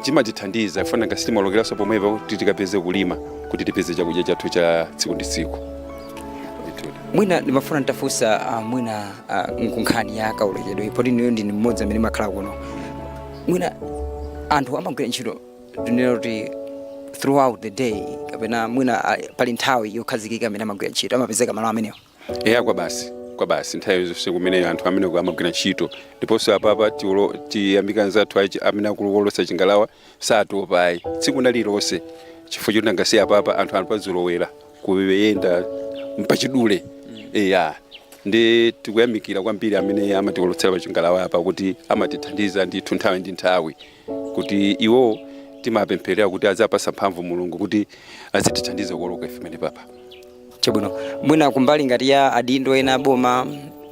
chimatithandiza fana ngasi timawolokeranso pomwepo kuti tikapeze kulima, kuti tipeze chakudya chathu cha tsiku ndi tsiku. Mwina ndimafuna nditafunsa mwina nkunkhani ya kaolokedwe, poti niyo ndini mmodzi amene makhala kuno. Mwina anthu amagwira ntchito, tinena kuti throughout the day, kapena mwina pali nthawi yokhazikika amene amagwira ntchito, amapezeka malo amenewo? Eya, kwa basi. Kwa basi nthawi zonse kumene anthu amene amagwira ntchito. Ndiponso apapa tiyamika anzathu amene akulowolosa chingalawa, satopa ayi tsiku lililonse, chifukwa choti nangasi apapa anthu apazolowera kuyenda mpachidule. Eya, ndi tikuyamikira kwambiri amene amatiwolotsera pachingalawa apa kuti amatithandiza ndithu nthawi ndi nthawi, kuti iwo timapempherera kuti adzapasa mphamvu Mulungu kuti azitithandiza kuwoloka ife pamene papa. Chabwino, mwina kumbali ngati ya adindo ena boma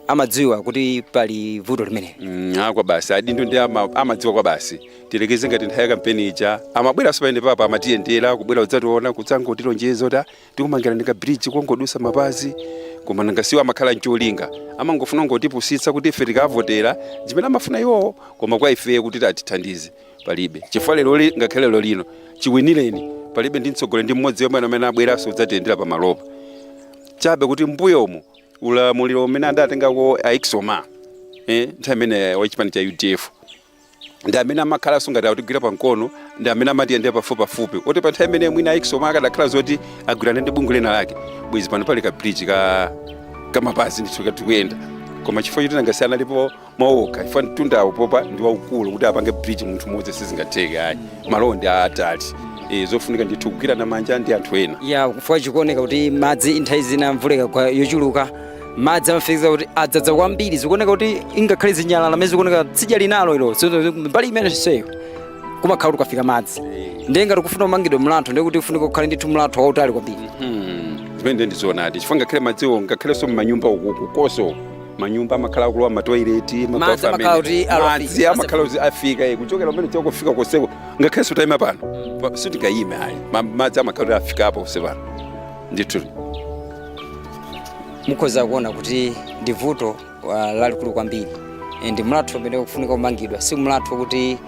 amadziwa kuti pali vuto limene? Kwa basi, adindo ndi amadziwa kwa basi. Tilekeze ngati nthawi ya kampeni ija amabweranso pamene papa, amatiyendera, kubwera kudzationa, kudzangotilonjeza kuti, "Ah, tikumangira ndi ka bridge kongodusa mapazi." Koma nangasiwo amakhala ncholinga, amangofuna ngotipusitsa kuti ife tikavotera zimene amafuna iwowo, koma kwa ife kuti atithandize palibe, chifukwa lero ngakhale lero lino chiwinireni palibe ndi mtsogoleri ndi mmodzi yomwe amene abweranso kudzatiyendera pamalopa. Chabe kuti mbuyomu ulamuliro umene adatengako aixoma, nthawi imene wachipani cha UDF, ndi amene amakhalanso ngati akutigwira pamkono, ndi amene amatiyendera pafupipafupi, oti pa nthawi imene mwina aixoma akadakhala zoti agwirane ndi bungwe lina lake, bwezi pano pali ka bridge ka kamapazi ndithu katikuyenda. Koma chifukwa choti nangasi analipo mwaokha, chifukwa mtundawo popa ndi waukulu kuti apange bridge munthu mmodzi sizingatheke ayi, malowo ndi aatali. Zofunika ndithu kugwirana manja ndi anthu ena. Ya, chifukwa chikuoneka kuti madzi nthawi zina mvula ikagwa yochuluka, madzi amafikira kuti adzadza kwambiri. Zikuoneka kuti ingakhale zinyalala amene zikuoneka tsidya linalo ilo, mbali imene seyo kumakhala kuti kukafika madzi. Ndiye ngati kufuna kumangidwa mlatho, ndiye kuti ufunika kukhale ndithu mlatho wautali kwambiri. Zimene ndizoonadi, chifukwa ngakhale madziwo, ngakhalenso mmanyumba ukuku koso manyumba amakhala akulowa matoileti. Madzi amakhala kuti alo Madzi amakhala kuti afika, kuchokera pamene chakufika koseko. Ngakhalenso tayima pano sitingayime ayi. Madzi amakhala kuti afikapo kose pano ndithu. Mukhoza kuona kuti ndi vuto lalikulu kwambiri. Ndi mlatho umene ukufunika kumangidwa, si mlatho kuti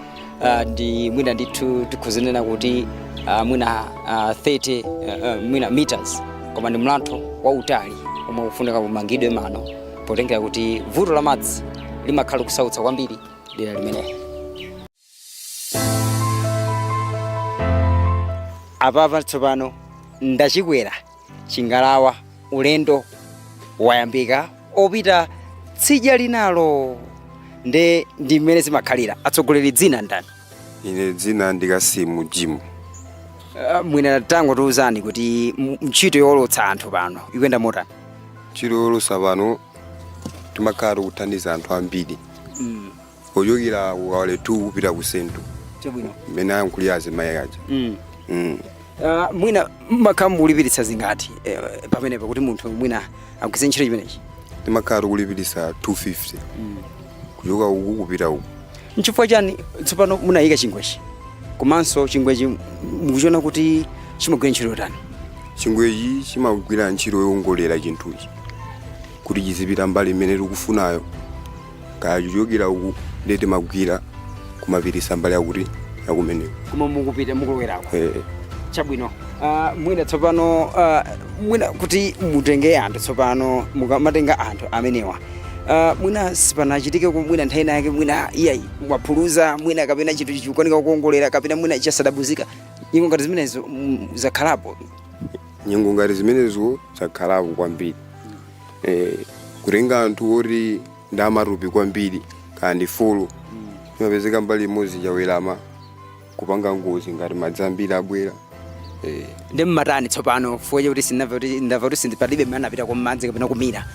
ndi mwina ndithu tikhozanena kuti mwina 30 mwina meters, koma ndi mlatho wautali omwe ukufunika kumangidwe mano, potengera kuti vuto la madzi limakhala kusautsa kwambiri dera limeneli. Apapa tsopano ndachikwera chingalawa, ulendo wayambika opita tsidya linalo. Nde ndi mmene zimakhalira. Atsogoleri, dzina ndani? Ine dzina ndi Kasimu Jimu. Mwina tangotiuzani kuti ntchito yowolotsa anthu pano ikuyenda motani? Ntchito yowolotsa pano, timakhala tikuthandiza anthu ambiri kuchokera ku Kawale 2 kupita ku Central. Mmene ayankhulira azimayi aja. Mwina mmakhala mukulipiritsa zingati pamenepo kuti munthu mwina agwiritse ntchito chimenechi? Timakhala tikulipirisa 250 kuchoka uku kupita uku. Nchifukwa chani tsopano munayika chingwechi? Komanso chingwechi mukuchiona kuti chimagwira ntchito yotani? Chingwechi chimagwira ntchito yowongolera chinthuchi kuti chizipita mbali imene tikufunayo. Kaya kuchokera uku, ndiye timagwira kumapitisa mbali yakuti yakumeneko. Koma mukupita mukulowerako? Eh. Chabwino. Mwina tsopano mwina kuti mutenge anthu tsopano, mukamatenga anthu amenewa, mwina sipanachitike mwina nthawi yake mwina iyayi mwaphuluza mwina, kapena chinthu chikukanika kuongolera, kapena mwina chasadabuzika, nyengo ngati zimenezo zakhalapo? Nyengo ngati zimenezo zakhalapo kwambiri. Kutenga anthu oti ndi amatupi kwambiri, kaya ndi folo, imapezeka mbali imodzi chawerama, kupanga ngozi ngati madzi ambiri abwera. Ndi mmatani tsopano, chifukwa chakuti sindinamve kuti, ndamva kuti sindipalibe mmene anapita kummadzi kapena kumira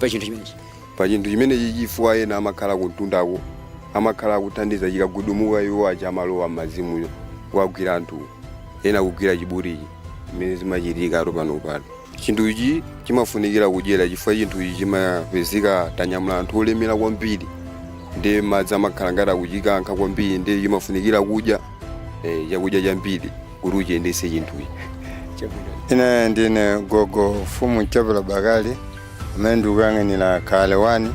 pa chinthu chimenechi? Pa chinthu chimenechi, chifukwa ena amakhala kumtundako, amakhala akuthandiza, chikagudumuka iwo aja amalowa m'madzimuyo kuwagwira anthu ena, kugwira chibutichi, mmene zimachitika pano pano. Chinthuchi chimafunikira kudyera, chifukwa chinthuchi chimapezeka tanyamula anthu olemera kwambiri, ndi madzi amakhala ngati akuchikankha kwambiri, ndi chimafunikira kudya chakudya chambiri kuti uchiyendese chinthuchi. Ine ndine gogo Fumu Chapela Bakali amene ndikuyang'anira Kawale 1.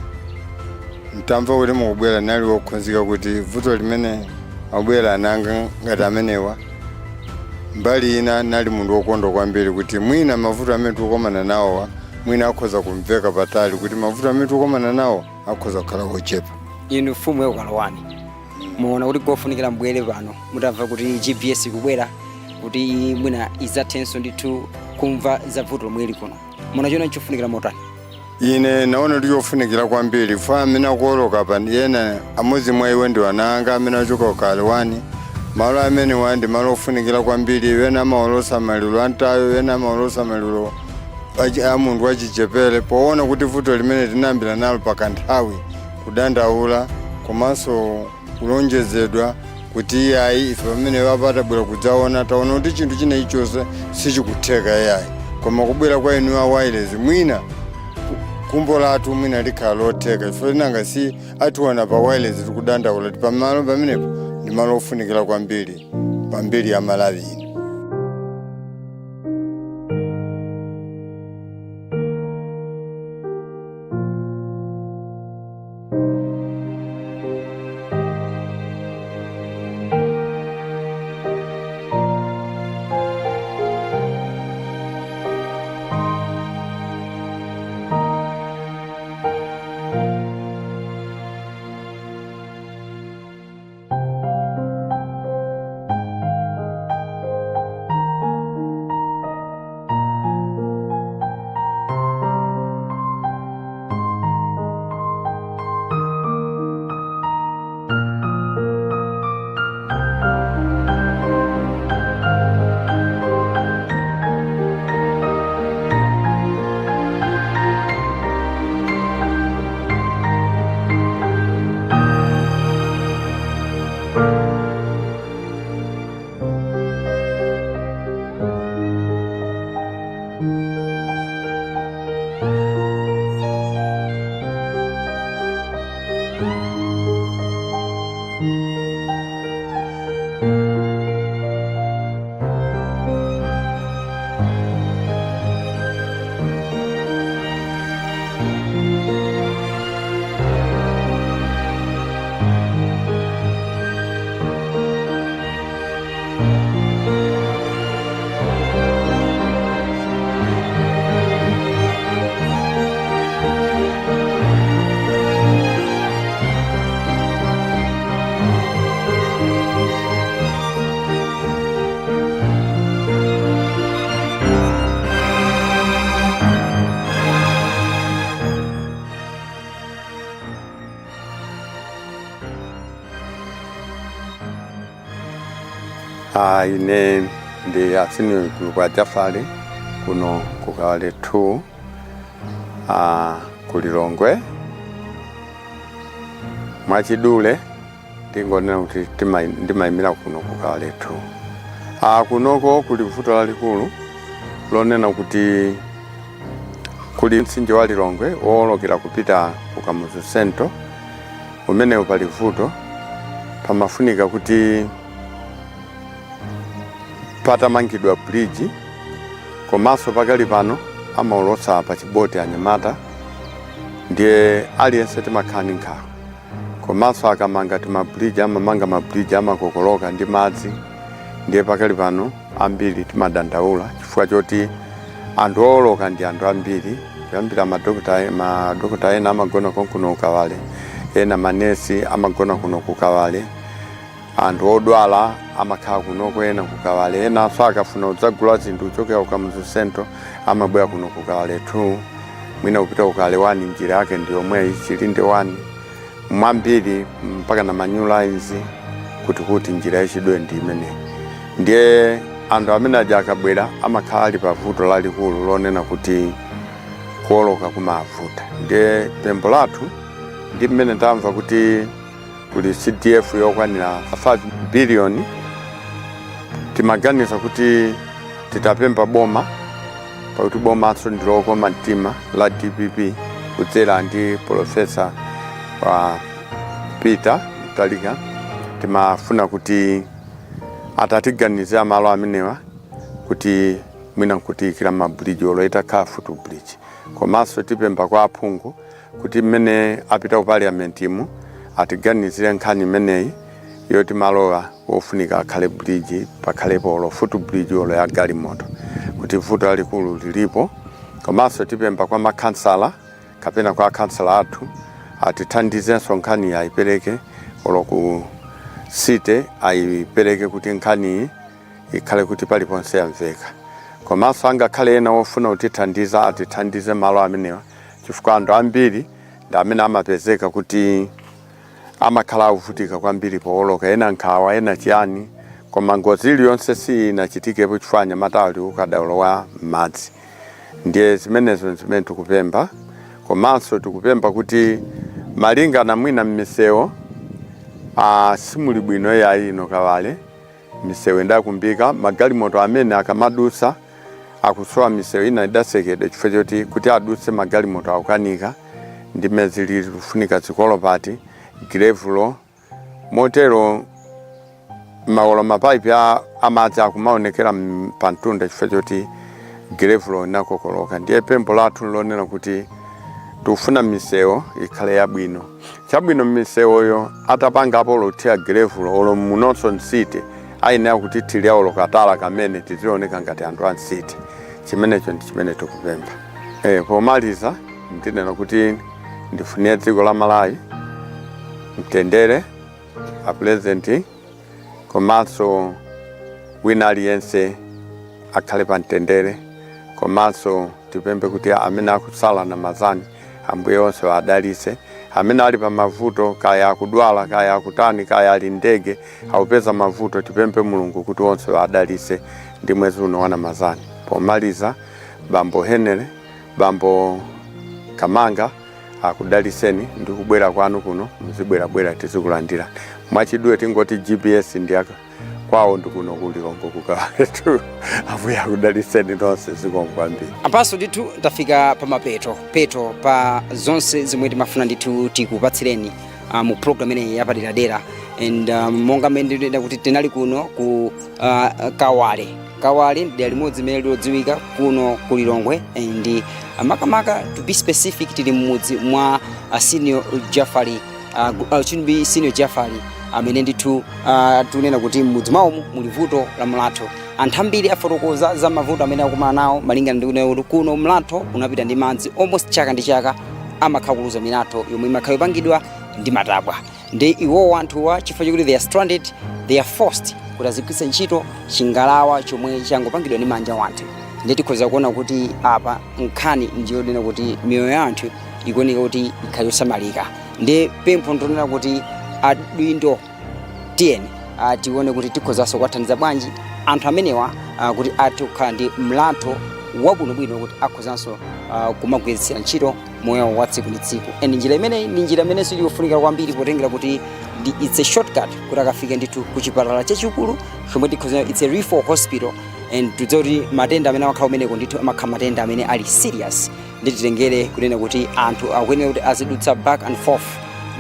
Ntamva kuti mukubwera, nali wokhunzika kuti vuto limene akubwera ananga ngati amenewa. Mbali ina nali munthu wokondwa kwambiri kuti mwina mavuto amene tikukomana nawowa mwina akhoza kumveka patali, kuti mavuto amene tikukomana nawo akhoza kukhala ochepa. Inu mfumu ya Kawale 1, muona kuti kofunikira mbwere pano mutamva kuti GBS ikubwera kuti mwina idzathenso ndithu kumva za vuto lomwe lili kuno, munachiona nchofunikira motani? Ine naona kuti chofunikira kwambiri fa amene akuoloka pa ena amodzi mwa iwo ndi ana anga amene achoka ku Kawale 1. Malo amene wa ndi malo ofunikira kwambiri. Ena amaolosa maliro antayo, ena amaolosa maliro a munthu wachichepere. Poona kuti vuto limene tinayambira nalo pakanthawi kudandaula komanso kulonjezedwa kuti iyayi, ife pamene papatabwera kudzaona, taona kuti chinthu china ichonse sichikutheka iyayi, koma kubwera kwa inu a wireless mwina kumbo lathu mwina likhala lotheka. Ife nanga si ationa pa wireless tikudandaula kuti pamalo pamenepo ndi malo ofunikira kwambiri pambiri ya Malawi ino. Ine ndi Arsenio Gulupa Jafari kuno ku Kawale 2 ku Lilongwe. Mwachidule ndingonena kuti ndimayimira kuno ku Kawale 2. Kunoko kuli vuto lalikulu lonena kuti kuli mtsinje wa Lilongwe wowolokera kupita ku Kamuzu Central umenewu pali vuto. Pamafunika kuti patamangidwa bridge, komanso pakali pano amaolotsa pa chiboti anyamata, ndiye aliyense timakhala ndi nkhawa. Komanso akamanga timabridge, amamanga mabridge amakokoloka ndi madzi, ndiye pakali pano ambiri timadandaula chifukwa choti anthu owoloka ndi anthu ambiri, kuyambira madokota ena amagona konkuno ku Kawale, ena manesi amagona kuno ku Kawale, anthu odwala amakhala kunoko, ena ku Kawale, enanso akafuna kudzagula zinthu kuchokera ku Kamuzu Central amabwera kuno ku Kawale 2, mwina kupita ku Kawale 1, njira yake ndi yomweyi, Chilinde 1, mwambiri mpaka na ma New Lines, kuti njira yachidule ndi imeneyi. Ndiye anthu amene aja akabwera amakhala ali pa vuto lalikulu lonena kuti kuoloka kumavuta. Ndiye pempho lathu ndi mmene tamva kuti kuli CDF yokwanira 5 billion, timaganiza kuti titapempha boma, pakuti bomanso ndilokoma mtima la DPP kudzera ndi Professor wa Peter Mutharika, timafuna kuti atatiganizira malo amenewa kuti mwina nkutiyikira mabridge olo itakhala foot bridge. Komanso tipempha kwa aphungu kuti mmene apita ku parliament mu atiganizire nkhani imeneyi yoti malowa wofunika akhale bridge, pakhalepo olo foot bridge olo ya galimoto, kuti vuto lalikulu lilipo. Komanso tipempha kwa makhansala kapena kwa akhansala athu atithandizenso nkhani ayipereke olo ku city ayipereke kuti nkhaniyi ikhale kuti paliponse yamveka. Komanso angakhale ena wofuna kutithandiza atithandize malo amenewa, Chifukwa anthu ambiri ndi amene amapezeka kuti amakhala akuvutika kwambiri powoloka, ena nkhawa, ena chiyani, koma ngozi iliyonse sinachitikepo chifukwa anyamata ali ukadaulo wa m'madzi. Ndiye zimenezo zimene tikupempha. Komanso tikupempha kuti malingana mwina m'misewu simuli bwino yayi ino Kawale, misewu idakumbika, magalimoto amene akamadusa akusowa. Misewu ina idatsekedwa chifukwa choti kuti adutse magalimoto akukanika. Ndime zili kufunika zikolopati, gravel. Motero mawolo mapaipi amadzi akumaonekera pamtunda chifukwa choti gravel inakokoloka. Ndiye pempho lathu lonena kuti tikufuna misewu ikhale yabwino. Chabwino misewuyo atapangapo lothira gravel, olo munonso m'city ayenera kuti thirira olo katala kamene tizioneka ngati anthu a m'city. Chimenecho ndi chimene tikupempha. Pomaliza ndinena kuti ndifunire dziko la Malawi mtendere, a President komanso wina aliyense akhale pa mtendere. Komanso tipemphe kuti amene akusala Ramadhan, Ambuye onse adalitse. Amene ali pa mavuto, kaya akudwala, kaya akutani, kaya ali ndege akupeza mavuto, tipemphe Mulungu kuti onse adalitse ndi mwezi uno wa Ramadhan. Pomaliza, Bambo Henry, Bambo Kamanga akudaliseni ndi kubwera kwanu kuno. Muzibwerabwera, tizikulandira. Mwachidule tingoti GPS ndi kwawo ndi kuno ku Lilongwe ku Kawaletu. Ambuye akudaliseni nonse, zikomo kwambiri. Apanso ndithu tafika pa mapeto peto pa zonse zomwe timafuna ndithu tikupatsireni mu program imeneyi yapaderadera. And monga mmene ndinena kuti tinali kuno ku Kawale. Kawale ndi dera limodzi limene lodziwika kuno ku Lilongwe, and makamaka, to be specific, tili mmudzi mwa Senior Jafari, chimbi Senior Jafari, amene ndithu tikunena kuti mmudzi mwawomu muli vuto la mlatho. Anthu ambiri afotokoza za mavuto amene akumana nawo malingana ndi kunena kuti kuno mlatho unapita ndi madzi. Almost chaka ndi chaka amakhala kuluza milatho yomwe imakhala yopangidwa ndi matabwa. Ndi iwowo anthuwa, chifukwa chakuti they are stranded, they are forced kuti azigwiritsa ntchito chingalawa chomwe changopangidwa ndi manja wanthu. Ndi tikhoza kuona kuti apa nkhani ndiyonena kuti miyoyo ya anthu ikuoneka kuti ikhale yosamalika. Ndi pempho ndionena kuti adindo, tiyeni tione kuti tikhozanso kuwathandiza bwanji anthu amenewa kuti athe kukhala ndi mlatho wabwinobwino, kuti akhozanso kumagwiritsira ntchito moyo wa tsiku ndi tsiku. And njira imeneyi ndi njira imenenso ili yofunika kwambiri, potengera kuti ndi it's a shortcut kuti akafike ndithu ku chipatala chachikulu chomwe tikhoza, it's a referral hospital. And tidziwa kuti matenda amene amakhala kumeneko ndithu amakhala matenda amene ali serious. Ndi titengere kunena kuti anthu akuyenera kuti azidutsa back and forth,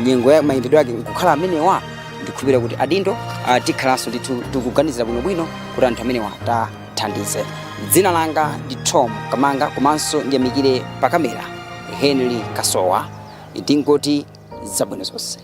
nyengo ya mayendedwe ake nkukhala amenewa. Ndikhulupirira kuti adindo tikhalanso ndithu tikuganizira bwinobwino kuti anthu amenewa tathandize. Dzina langa ndi Tom Kamanga, komanso ndiyamikire pa kamera Henry Kasowa. Ndingoti zabwino zonse.